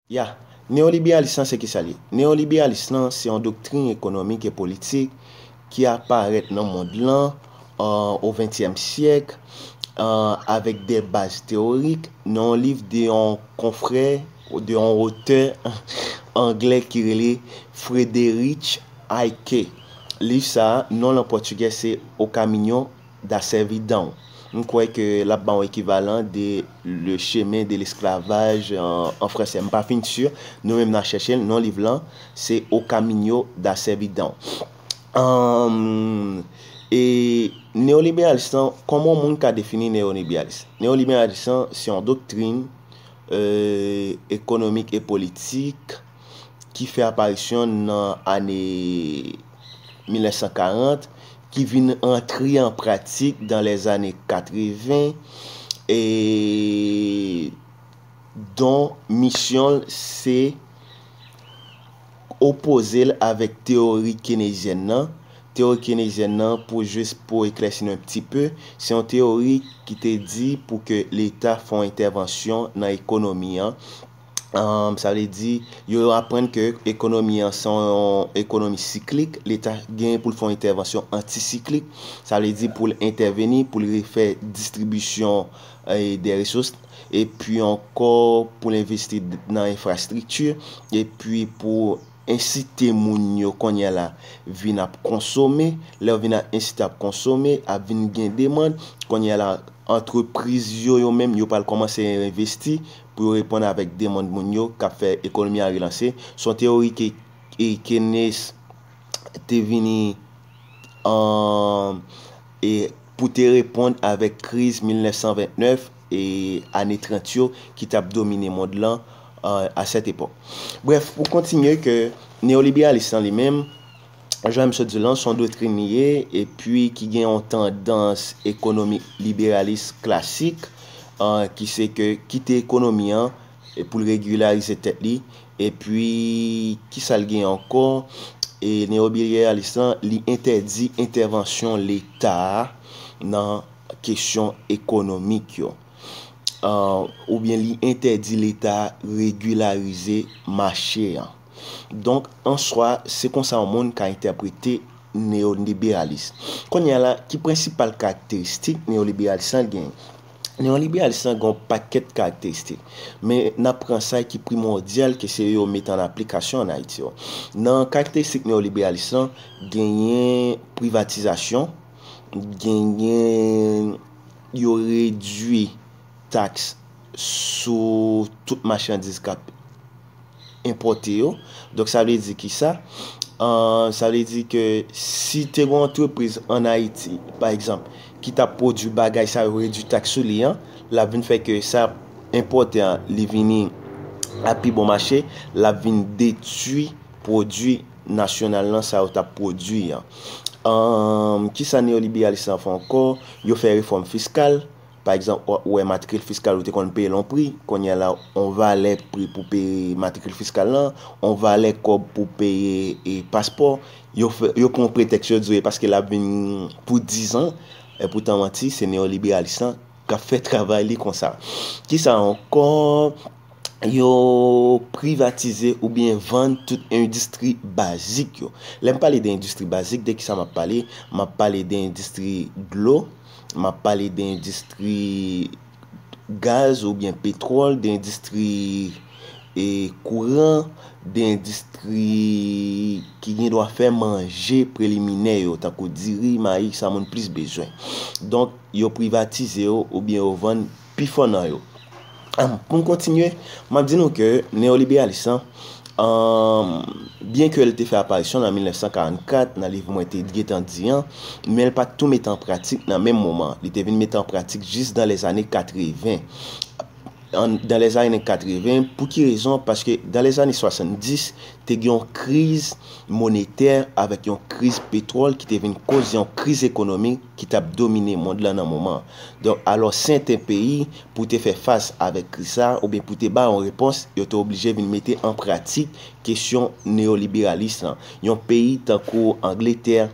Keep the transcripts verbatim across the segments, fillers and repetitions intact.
Ya, neyoliberalis lan se kisa l ye? Neyoliberalis lan se yon doktrin ekonomik e politik ki aparèt nan mond lan, euh, o ventyèm syèk, euh, avèk de baz teyorik nan yon liv de yon konfrè, de yon otè anglè ki rele Friedrich Hayek. Liv sa a, non l an pòtigè se O Caminho da Servidão. M kwè ke l ap ba w ekivalan de Le Chemin de l'Esclavage an, an fransè. M pa fin si. Nou menm n a chèche l. Non liv lan, se O Caminho da Servidão. Ahn, e neyoliberalis lan, kòman yon moun ka defini neyoliberalis? Neyoliberalis lan, se yon doktrin, euh, ekonomik e politik ki fè aparisyon nan ane mil nèf san karant, ki vin antre an pratik dan lèzane katreven, e don misyon l se opoze l avèk teyori keynezyèn nan. Teyori keynezyèn nan, pou jis pou eklèsi nou un petit peu, se yon teyori ki te di pou ke Leta fè yon entèvansyon nan ekonomi an. Ahn, sa vle di, yo aprann ke ekonomi an se yon ekonomi siklik, Leta genyen pou l fè yon entèvansyon antisiklik, sa vle di pou l entèveni, pou l refè distribisyon, eh, de resous, epi ankò pou l envesti nan enfrastrikti, epi pou ensite moun yo kounye a la vin ap konsome. Lè yo vin ap ensite ap konsome, ap vin gen demann, kounye a la antrepriz yo, yo menm, yo pral kòmanse envesti pou yo reponn avèk demann moun yo k ap fè ekonomi a relanse. Se yon teyori ke, e, Keynes te vini, an, e, pou te reponn avèk kriz mil nèf san vennèf e ane trant yo ki t ap domine mond lan, an, a sèt epòk. Brèf, pou kontinye ke neyoliberalis lan li menm, jan m sot di lan, se yon doktrin li ye, epi ki gen yon tandans ekonomik liberalis klasik, an, ki se ke kite ekonomi an, e pou l regilarize tèt li, epi kisa l gen ankò, e neyoliberalis lan, li entèdi entèvansyon Leta a nan kesyon ekonomik yo. An, oubyen li entèdi Leta regilarize mache an. Donk, an swa, se konsa yon moun ka entèprete neyoliberalis. Kounye a la, ki prensipal karakteristik neyoliberalis lan gen? Neyoliberalis lan gen yon pakèt karakteristik, men n ap pran sa ki primòdyal ke se yo mete an aplikasyon ann Ayiti yo. Nan karakteristik neyoliberalis lan, genyen privatizasyon, genyen yo redui taks sou tout machandiz k ap enpòte yo. Donk, sa vle di kisa? An, sa vle di ke si te gen yon antrepriz ann Ayiti, pa egzanp, ki t ap pwodui bagay sa yo, redui taks sou li an, l ap vin fè ke sa enpòte an, li vini a pi bon mache, l ap vin detwi pwodui nasyonal lan, sa yo t ap pwodui an. An, kisa neyoliberalis lan fè ankò? Yo fè refòm fiskal. Pa egzanp, w, w wè matrikil fiskal ou te konn peye l yon pri, kounye a la, yon valè pri pou peye matrikil fiskal lan, yon valè kòb pou peye, e, paspò. Yo fè, yo pran pretèks, yo di w e paske l ap vin pou diz an, e poutan manti, se neyoliberalis lan k ap fè travay li konsa. Kisa ankò? Yo privatize oubyen vann tout endistri bazik yo. Lè m pale de endistri bazik, de kisa m ap pale? M ap pale de endistri dlo, m ap pale de endistri gaz oubyen petwòl, de endistri, e, kouran, de endistri ki gen dwa fè manje preliminè yo, tankou diri, mayi, sa moun plis bezwen. Donk, yo privatize yo oubyen yo vann pifò nan yo. Ahn, pou m kontinye, m ap di nou ke neyoliberalis lan, ahn, byen ke l te fè aparisyon nan mil nèf san karannkat nan liv mwen te gentan di an, men l pa t tou mete an pratik nan menm moman. Li te vin mete an pratik jis dan lèzane katreven. An, dan lèzane katreven, pou ki rezon? Paske dan lèzane swasanndis, te gen yon kriz monetè avèk yon kriz petwòl ki te vin koz yon kriz ekonomik ki t ap domine mond lan nan moman an. Donk, alò, sèten peyi, pou te fè fas avèk kriz sa a, oubyen pou te ba yon repons, yo te oblije vin mete an pratik kesyon neyoliberalis lan. Yon peyi tankou Angletè,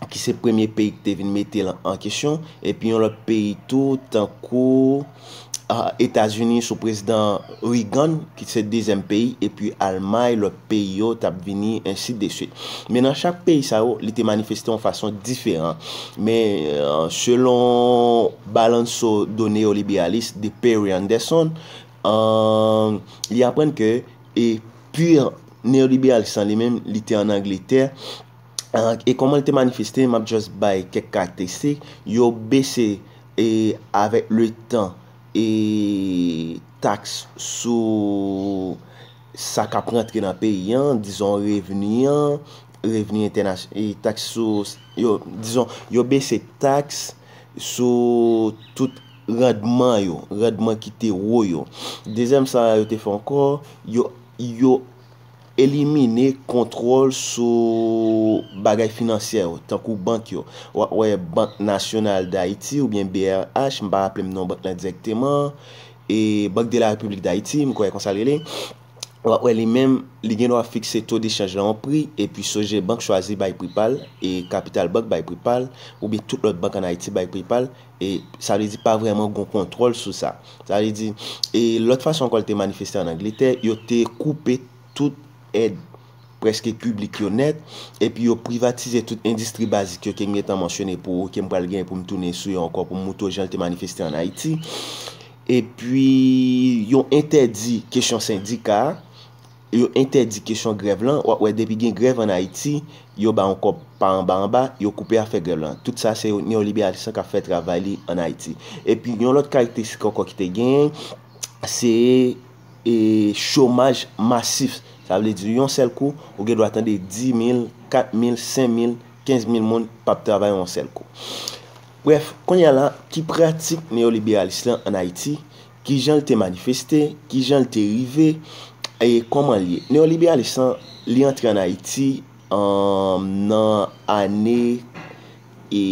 ki se premye peyi ki te vin mete l an kesyon, epi yon lòt peyi tou, tankou, a, Etazini sou prezidan Reagan, ki se dezyèm peyi, epi Almay, lòt peyi yo t ap vini, ensi de swit. Men nan chak peyi sa yo, li te manifeste yon fason diferan. Men, e, selon Balanço do Neoliberalismo de Perry Anderson, e, li aprann ke e pur neoliberalis lan li menm, li te ann Angletè. E kòman l te manifeste, m ap just bay kèk karakteristik. Yo bese, e avèk le tan, e taks sou sa k ap rantre nan peyi an, dizon revni an, revni entènas-, e taks sou, yo, dizon, yo bese taks sou tout randman yo, randman ki te wo yo. Dezyèm sa yo te fè ankò, yo, yo elimine kontwòl sou bagay finansyè yo, tankou bank yo. W ap wè Bank Nasyonal d Ayiti oubyen B R H, m pa raple m non bank lan dirèkteman, e Bank de la Repiblik d Ayiti, m kwè konsa l rele. W ap wè li menm, li gen dwa fikse to dechanj lan yon pri, epi Sogebank chwazi bay pri pa l, e Kapital Bank bay pri pa l, oubyen tout lòt bank ann Ayiti bay pri pa l, e sa vle di pa vrèman gon kontwòl sou sa. Sa vle di, e lòt fason ankò l te manifeste ann Angletè, yo te koupe tout èd prèske piblik yo nèt, epi yo privatize tout endistri bazik yo ke m gentan mansyone pou ou, ke m pral gen pou m tounen sou yo ankò pou m moutre w jan l te manifeste ann Ayiti. Epi yo entèdi kesyon sendika a, yo entèdi kesyon grèv lan. W ap wè depi gen grèv ann Ayiti, yo ba yon kòb pa anba anba, yo koupe afè grèv lan. Tout sa se neoliberalis lan k ap fè travay li ann Ayiti. Epi yon lòt karakteristik ankò ki te genyen, se, e, chomaj masif. Sa vle di yon sèl kou, ou gen dwa tande dis mil, kat mil, senk mil, kenz mil moun p ap travay yon sèl kou. Brèf, kounye a la, ki pratik neoliberalis lan ann Ayiti, kijan l te manifeste, kijan l te rive, e kòman l ye? Neoliberalis lan, li antre ann Ayiti, e, nan ane, e,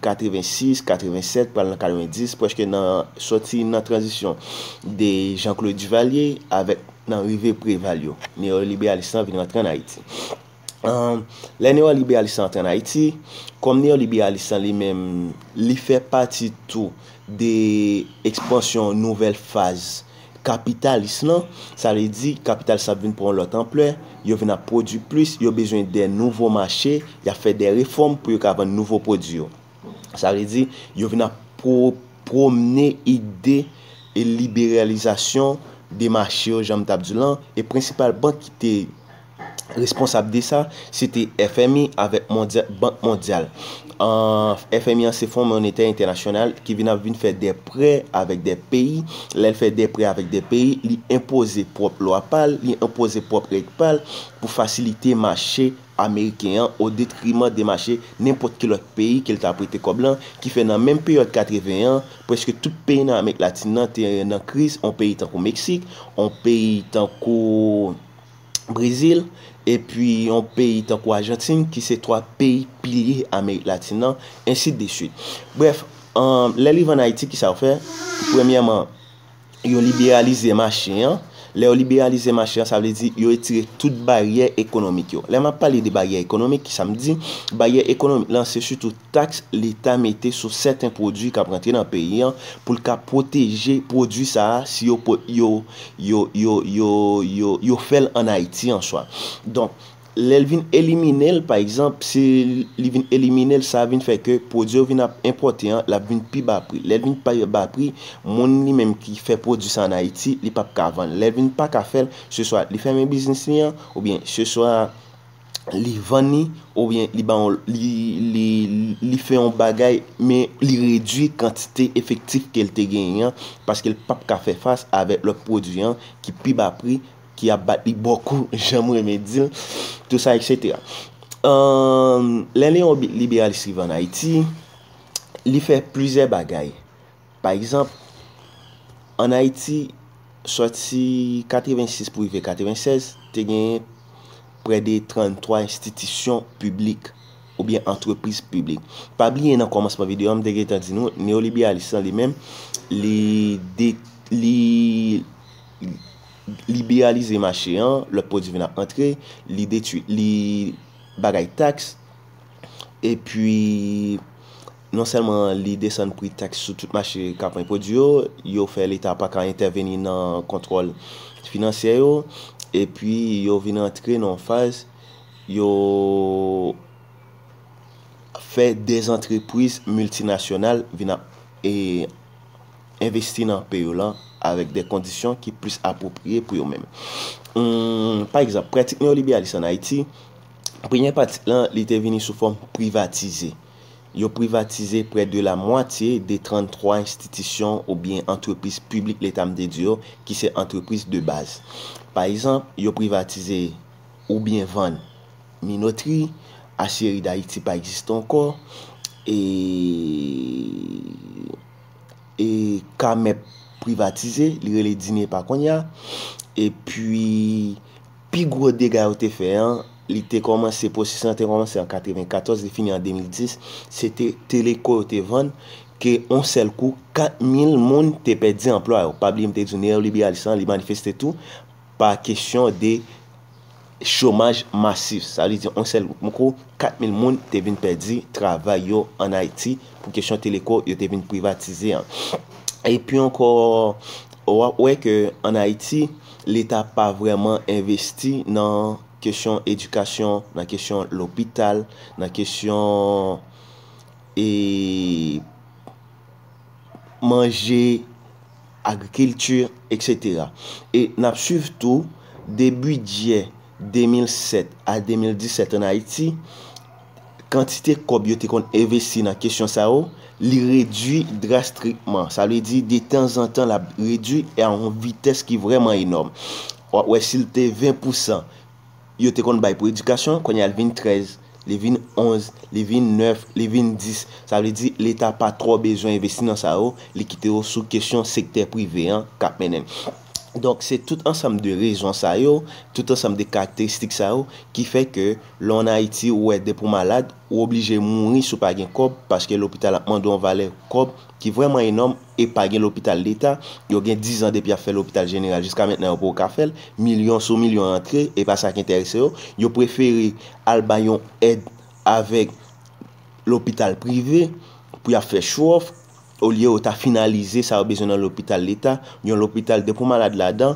katrevensis, katrevensèt, pral nan katrevendis, prèske nan, sòti nan tranzisyon de Jean-Claude Duvalier avèk nan rive Préval yo. Neoliberalis lan vin rantre ann Ayiti. E, lè neoliberalis lan antre ann Ayiti, kòm neoliberalis lan li menm, li fè pati tou de ekspansyon nouvèl faz kapitalis lan, sa vle di kapitalis lan ap vin pran yon lòt anplè, yo vin ap pwodui plis, yo bezwen de nouvo mache, y ap fè de refòm pou yo ka vann nouvo pwodui yo. Sa vle di, yo vin ap pwo-, pwomne ide e liberalizasyon de mache yo, jan m t ap di w lan, e prensipal bank ki te responsab de sa, se te F M I avèk Mondya-, Bank Mondyal. E, F M I an se Fon Monetè Entènasyonal ki vin ap vin fè de prè avèk de peyi. Lè l fè de prè avèk de peyi, li enpoze pwòp lwa pa l, li enpoze pwòp règ pa l pou fasilite mache ameriken an o detriman de mache nenpòt ki lòt peyi ke l ta prete kòb lan, ki fè nan menm peryòd katreven an, prèske tout peyi nan Amerik Latin nan te nan kriz, yon peyi tankou Meksik, yon peyi tankou Brezil, epi yon peyi tankou Ajantin, ki se twa peyi pilye Amerik Latin nan, ensi de swit. Brèf, e, lè li vin ann Ayiti, kisa yo fè? Premyèman, yo liberalize mache an. Lè yo liberalize mache an, sa vle di yo retire tout baryè ekonomik yo. Lè m ap pale de baryè ekonomik, kisa m di? Baryè ekonomik lan, se sitou taks Leta mete sou sèten pwodui k ap rantre nan peyi an pou l ka pwoteje pwodui sa a si yo po-, yo, yo, yo, yo, yo, yo fè l ann Ayiti an swa. Donk, lè l vin elimine l, pa egzanp, si li vin elimine l, sa vin fè ke pwodui yo vin ap enpòte an, l ap vin pi ba pri. Lè l vin pi ba pri, moun li menm ki fè pwodui sa ann Ayiti, li p ap ka vann. Lè l vin pa ka fè l, se swa li fèmen biznis li an, oubyen se swa li vann li, oubyen li ba yon, li, li, li fè yon bagay, men li redui kantite efektif ke l te genyen an, paske l p ap ka fè fas avèk lòt pwodui an ki pi ba pri, ki ap bat li bòkou, jan m renmen di l, tou sa, etsetera. Ahn, lè Leon Bi-, Liberalis rive ann Ayiti, li fè plizyè bagay. Pa egzanp, ann Ayiti, sòti katrevensis pou rive katrevennsèz, te genyen prè de tranntwa enstitisyon piblik oubyen antrepriz piblik. Pa bliye nan kòmansman videyo a, m te gentan di nou, neyoliberalis lan li menm, li de-, li liberalize mache an, lòt pwodui vin ap antre, li detwi, li bagay taks, epi non sèlman li desann pri taks sou tout mache k ap pran pwodui yo, yo fè Leta pa ka entèveni nan kontwòl finansyè yo, epi yo vin antre nan yon faz, yo fè de antrepriz miltinasyonal vin ap, e, envesti nan peyi w lan avèk de kondisyon ki plis apwopriye pou yo menm. Hum, pa egzanp, pratik neyoliberalis ann Ayiti, premye pratik lan, li te vini sou fòm privatize. Yo privatize prè de la mwatye de tranntwa enstitisyon oubyen antrepriz piblik Leta, m te di yo, ki se antrepriz de baz. Pa egzanp, yo privatize oubyen vann Minotri, Aciérie d'Haïti pa egziste ankò, e, e Camep privatize, li rele Dinepa kounye a. Epi, pi gwo dega yo te fè an, li te kòmanse, pwosesis lan te kòmanse an katrevenkatòz, li fini an de mil dis, se te Teleco yo te vann, ke yon sèl kou, kat mil moun te pèdi anplwa yo. Pa bliye m te di w neyoliberalis lan, li manifeste tou pa kesyon de chomaj masif. Sa vle di, yon sèl kou, kat mil moun te vin pèdi travay yo ann Ayiti pou kesyon Teleco yo te vin privatize an. Epi ankò, w ap wè ke ann Ayiti, Leta pa vrèman envesti nan kesyon edikasyon, nan kesyon lopital, nan kesyon, e, manje, agrikilti, etsetera. E n ap swiv tou, de bidjè de mil sèt a de mil disèt ann Ayiti, kantite kòb yo te konn envesti nan kesyon sa yo, li redui drastikman. Sa vle di, detanzantan, l ap redui a yon vitès ki vrèman enòm. W ap wè, si l te ven pousan yo te konn bay pou edikasyon, kounye a l vin trèz, li vin onz, li vin nèf, li vin dis. Sa vle di, Leta pa twò bezwen envesti nan sa yo, li kite yo sou kesyon sektè prive an k ap mennen l. Donk, se tout ansanm de rezon sa yo, tout ansanm de karakteristik sa yo, ki fè ke lè w ann Ayiti, ou wè depi w malad, ou oblije mouri si w pa gen kòb, paske lopital ap mande w yon valè kòb ki vrèman enòm e pa gen lopital Leta. Yo gen diz an depi y ap fè lopital jeneral, jiska mentnan yo poko ka fè l. Milyon sou milyon antre, e pa sa k enterese yo. Yo prefere al bay yon èd avèk lopital prive pou y ap fè show off, olye yo ta finalize sa yo bezwen nan lopital Leta, yon lopital depi w malad ladan,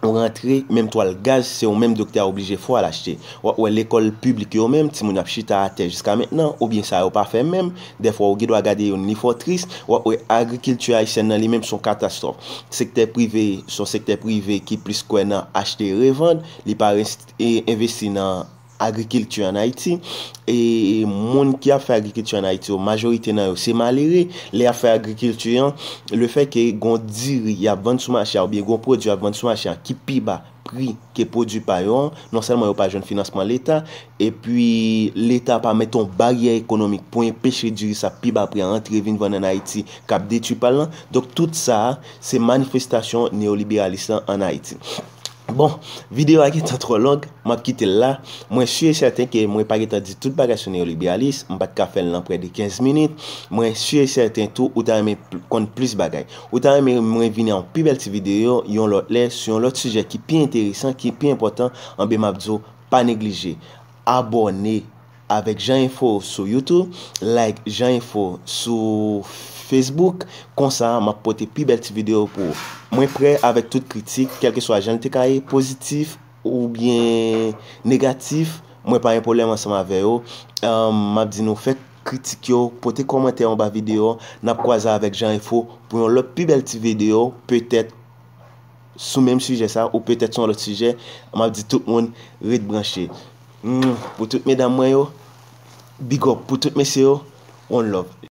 ou rantre, menm twal gaz, se ou menm doktè a oblije fè w al achte. W ap wè lekòl piblik yo menm, timoun ap chita atè jiska mentnan, oubyen sa yo pa fè menm, dèfwa ou gen dwa gade youn, li fè w tris, w ap wè agrikilti ayisyèn nan li menm se yon katastwòf. Sektè prive, se yon sektè prive ki plis kwè nan achte e revann, li pa rens-, e envesti nan agrikilti ann Ayiti. E moun ki ap fè agrikilti ann Ayiti yo, majorite nan yo se malere. Lè y ap fè agrikilti an, lefètke gon diri y ap vann sou mache a oubyen gon pwodui y ap vann sou mache a ki pi ba pri ke pwodui pa yo an, non sèlman yo pa jwenn finansman Leta, epi Leta pa met yon baryè ekonomik pou enpeche diri sa pi ba pri a antre vin vann ann Ayiti k ap detwi pa l lan. Donk, tout sa a, se manifestasyon neyoliberalis lan ann Ayiti. Bon, videyo a gentan twò long, m ap kite l la. Mwen si e sèten ke mwen pa gentan di tout bagay sou neyoliberalis, m pa t ka fè l nan prè de kenz minit. Mwen si e sèten tou, ou ta renmen pl-, konn plis bagay. Ou ta renmen mwen vini a yon pi bèl ti videyo, yon lòt lè, sou yon lòt sijè ki pi enteresan, ki pi enpòtan, anben m ap di w, pa neglije abòne avèk Jan Enfo sou YouTube, like Jan Enfo sou Facebook, konsa m ap pote pi bèl ti videyo pou ou. Mwen prè avèk tout kritik, kèlkeswa jan l te ka ye, pozitif oubyen negatif, mwen pa gen pwoblèm ansanm avè yo. Ahn, m ap di nou fè kritik yo, pote kòmantè anba videyo, n ap kwaze avèk Jan Enfo pou yon lòt pi bèl ti videyo, petèt sou menm sijè sa, ou petèt sou yon lòt sijè, m ap di tout moun ret branche. Mm, pou tout medam mwen yo, big up. Pou tout mesye yo, one love.